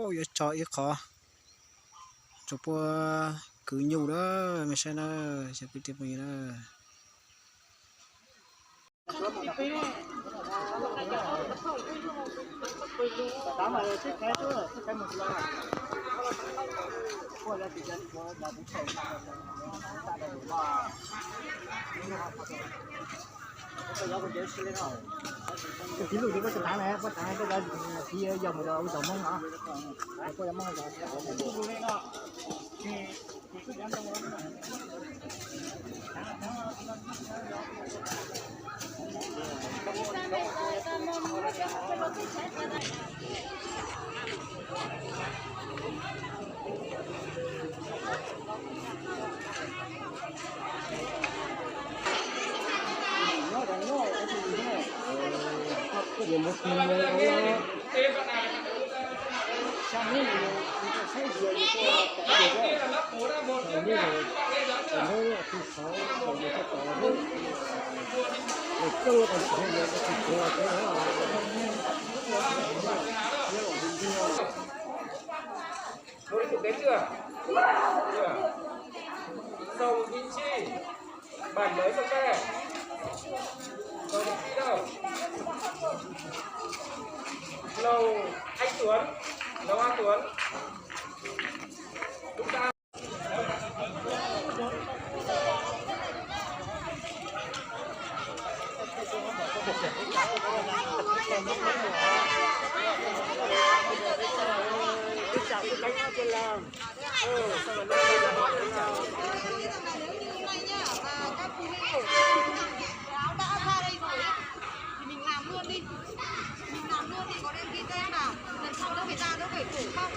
Yuav tso ib qho tsuas puab kwv nyuj na, mej saib na, cov kwv tij phooj ywg na. Mus đi thực tế chưa? Chưa. Sông Vĩnh Chi, bản mới sông Tre. Sông Vĩnh Chi đâu? Lầu Anh Tuấn, lầu A Tuấn. Chúng ta Thì mình làm luôn đi. Mình làm luôn thì có đăng ký tên vào. Lần sau đỡ phải ra, đỡ phải khổ không?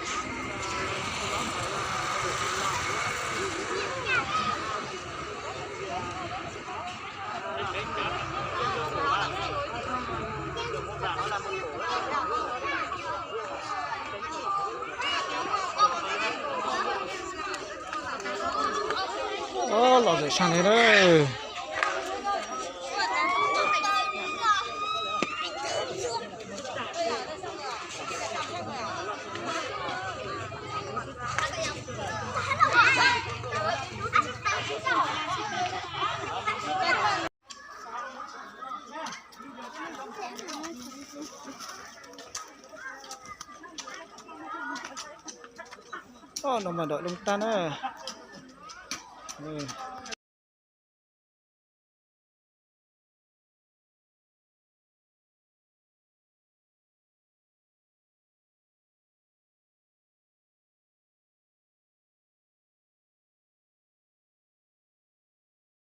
Los zem sab ntawd na. Os, no mas dom loo tag na.